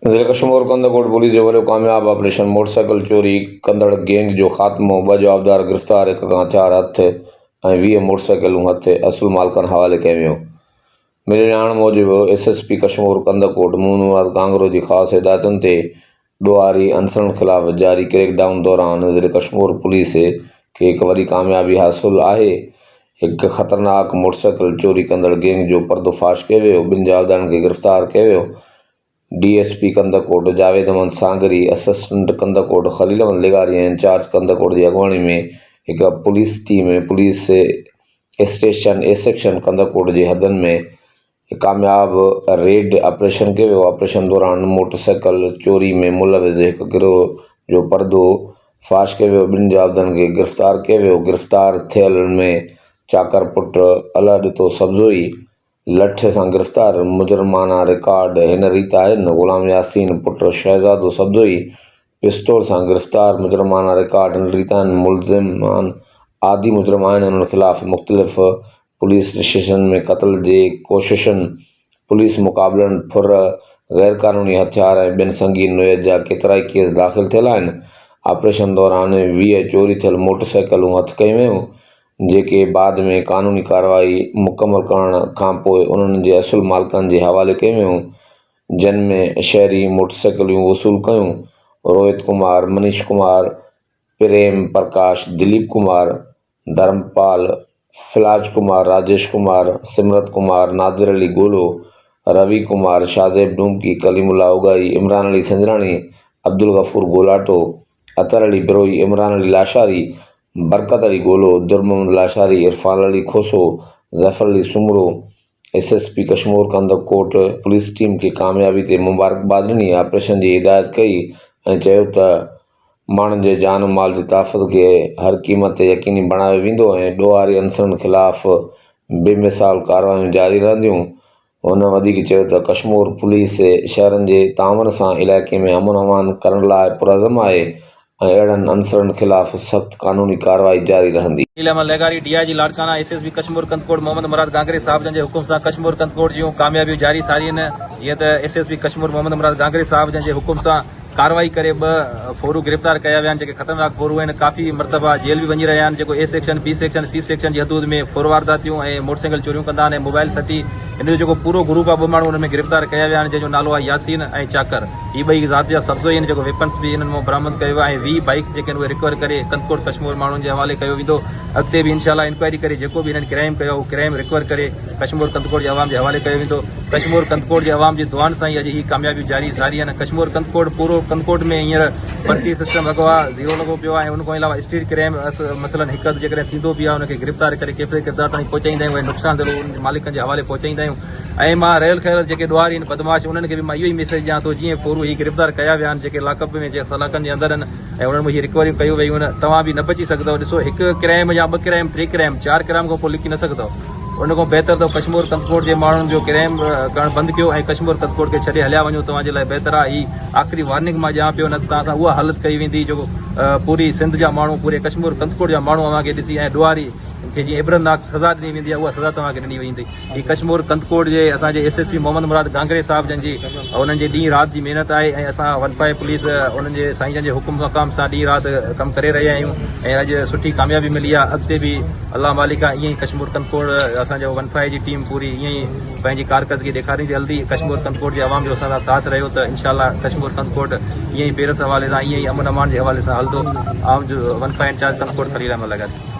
ضلعي ڪشمور ڪنڌڪوٽ پوليس جو وڏو ڪامياب آپريشن، موٽرسائيڪل چوري ڪندڙ گينگ جو خاتمو، ٻه جوابدار گرفتار، هڪ کان هٿيار هٿ ۽ 20 موٽرسائيڪلون هٿ، اصل مالڪن حوالي ڪيو ويو. مليل ڄاڻ موجب S S P Kashmore Kandhkot Muhammad Murad Gangro جي خاص هدايتن تي ڏوهاري عنصرن خلاف جاري ڪريڪ ڊائون دوران ضلعي ڪشمور پوليس کي هڪ وڏي ڪاميابي حاصل آهي، هڪ خطرناڪ موٽرسائيڪل چوري ڪندڙ گينگ جو پردو فاش ڪيو ويو، ٻن جوابدارن کي گرفتار ڪيو ويو. D S P Kandhkot Javed Ahmed Sangri, assistant Kandhkot Khalil Ahmed لغاري ۽ انچارج ڪنڌڪوٽ جي اڳواڻي ۾ هڪ police team police station A section Kandhkot جي حدن ۾ ڪامياب ريڊ آپريشن ڪيو ويو، آپريشن دوران موٽر سائيڪل چوري ۾ ملوث هڪ گروهه جو پردو فاش ڪيو ويو، ٻن جوابدارن کي گرفتار ڪيو ويو، گرفتار ٿيلن ۾ چاڪر پٽ الهه ڏتو سبزوئي، لٺ سان گرفتار مجرمانا رڪارڊ هن ريت آهن، غلام ياسين پٽ شهزادو سبزوئي پستول سان گرفتار مجرمانا رڪارڊ هن ريت آهن، ملزمان عادي مجرم آهن، انهن خلاف مختلف پوليس اسٽيشنن ۾ قتل جي ڪوششن، پوليس مقابلن، ڦر، غيرقانوني هٿيار ۽ ٻين سنگين نوعيت جا ڪيترائي ڪيس داخل ٿيل آهن، آپريشن دوران 20 چوري ٿيل موٽرسائيڪلون هٿ ڪيون ويون، جيڪي بعد ۾ قانوني ڪارروائي مڪمل ڪرڻ کانپوء انهن جي اصل مالڪن جي حوالي ڪيون ويون، جن ۾ شهري موٽرسائيڪلون وصول ڪيون، روهت ڪمار، منيش ڪمار، پريم پرڪاش، دليپ ڪمار، ڌرمپال، فلاج ڪمار، راجيش ڪمار، سمرت ڪمار، نادر علي گولو، روي ڪمار، شاهزيب ڊومڪي، ڪليم الله اوڳاهي، عمران علي سنجراڻي، عبدالغفور گولاٽو، اطهر علي بروهي، عمران علي لاشاري، برڪت علي گولو، در Muhammad Lashari, Irfan Ali Khoso, Zafar Ali Soomro, S S P Kashmore Kandhkot police team کي ڪاميابي تي مبارڪباد ڏني، آپريشن جي هدايت ڪئي ۽ چيو ته ماڻهن جي جان و مال جي تحفظ کي هر قيمت تي يقيني بڻايو ويندو ۽ ڏوهاري عنصرن خلاف بي مثال ڪارروايون جاري رهنديون. هن وڌيڪ چيو ته ڪشمور پوليس شهرين جي تعاون سان علائقي ۾ امن امان ڪرڻ لاء پرعزم آهي ۽ اهڙن عنصرن خلاف سخت قانوني ڪارروائي جاري رهندي. خليل احمد لغاري، D I G Larkana, S S P Kashmore Kandhkot Muhammad Murad Gangri صاحب جن جي حڪم سان ڪشمور ڪنڌڪوٽ جون ڪاميابيون جاري ساري آهن جيئن ته S S P Kashmore Muhammad Murad Gangri صاحب جن جي حڪم سان ڪارروائي ڪري ٻه ڦورو گرفتار ڪيا ويا آهن جيڪي خطرناڪ ڦورو آهن ڪافي مرتبا جيل به وڃي رهيا آهن جيڪو A section B section C section جي حدود ۾ ڦر وارداتيون ۽ موٽرسائيڪل چوريون ڪندا آهن ۽ موبائل سٽي هن جو جيڪو پورو گروپ آهي ٻه ماڻهو ان ۾ گرفتار ڪيا ويا آهن جنهن جو نالو آهي ياسين ۽ چاڪر هي ٻئي ذات جا سبزوئي آهن جيڪو ويپنس به انهن مان برآمد ڪيو ويو آهي ۽ 20 بائيڪس جيڪي آهن اهي رڪور ڪري ڪنڌڪوٽ ڪشمور ماڻهن جي حوالي ڪيو ويندو اڳتي به انشاء الله انڪوائري ڪري جيڪو به هنن ڪرائيم ڪيو آهي اهو ڪرائيم رڪور ڪري ڪشمور ڪنڌڪوٽ جي عوام جي حوالي ڪيو ويندو. ڪشمور ڪنڌڪوٽ جي عوام جي دعائن سان ئي اڄ هي ڪاميابيون جاري ساري آهن. ڪشمور ڪنڌڪوٽ پورو ڪنڌڪوٽ ۾ هينئر پرچي سسٽم اغوا زيرو لڳو پيو آهي ۽ ان کان علاوه اسٽريٽ ڪرائيم مثلاً هڪ اڌ جيڪڏهن ٿيندو به آهي ان کي گرفتار ڪري ڪيفري ڪردار تائين پهچائيندا آهيون ۽ نقصان ضرور انهن جي مالڪن جي حوالي پهچائيندا آهيون ۽ مان رهيل کهيل جيڪي ڏوهاري آهن بدمعاش انهن کي به مان اهو ئي ميسيج ڏيان ٿو جيئن ڦورو هي گرفتار ڪيا ويا آهن جيڪي لاڪ اپ ۾ جيڪي سلاخن جي اندر آهن ۽ انهن مان هي رڪوريون ڪيون ويون آهن توهان به نه بچي سگهندؤ ڏسو هڪ ڪرائيم يا ٻه ڪرائيم ٽي ڪرائيم چار ڪرائيم کان پوء لڪي نه سگهندؤ ان کان بهتر ته ڪشمور ڪنڌڪوٽ جي ماڻهن جو ڪرائيم ڪرڻ بند ڪيو ۽ ڪشمور ڪنڌڪوٽ کي ڇڏي هليا وڃو توهان جي لاء بهتر آهي هي آخري وارننگ مان ڏيان پيو نه ته توهان سان اها حالت ڪئي ويندي جو پوري سنڌ جا ماڻهو پوري ڪشمور ڪنڌڪوٽ جا ماڻهو اوهان کي ڏسي ۽ ڏوهاري کي جيئن عبرتناڪ سزا ڏني ويندي آهي اها سزا توهان کي ڏني ويندي. هي ڪشمور ڪنڌڪوٽ جي اسان جي S S P Muhammad Murad گانگري صاحب جن جي انهن جي ڏينهن رات جي محنت آهي ۽ اسان ون فائيو پوليس انهن جي سائين جن جي حڪم مقام سان ڏينهن رات ڪم ڪري رهيا آهيون ۽ اڄ سٺي ڪاميابي ملي آهي اڳتي به الله مالڪ آهي ائين ئي ڪشمور ڪنڌڪوٽ اسان جو ون فائيو جي ٽيم پوري ائين ئي پنهنجي ڪارڪردگي ڏيکاريندي هلندي ڪشمور ڪنڌڪوٽ جي عوام جو اسان سان ساٿ رهيو ته انشاء الله ڪشمور ڪنڌڪوٽ ائين ئي پيرس حوالي سان ائين ئي امن امان جي حوالي سان هلندو آئون جو one five incharge Kandhkot Khalil Ahmed لغاري.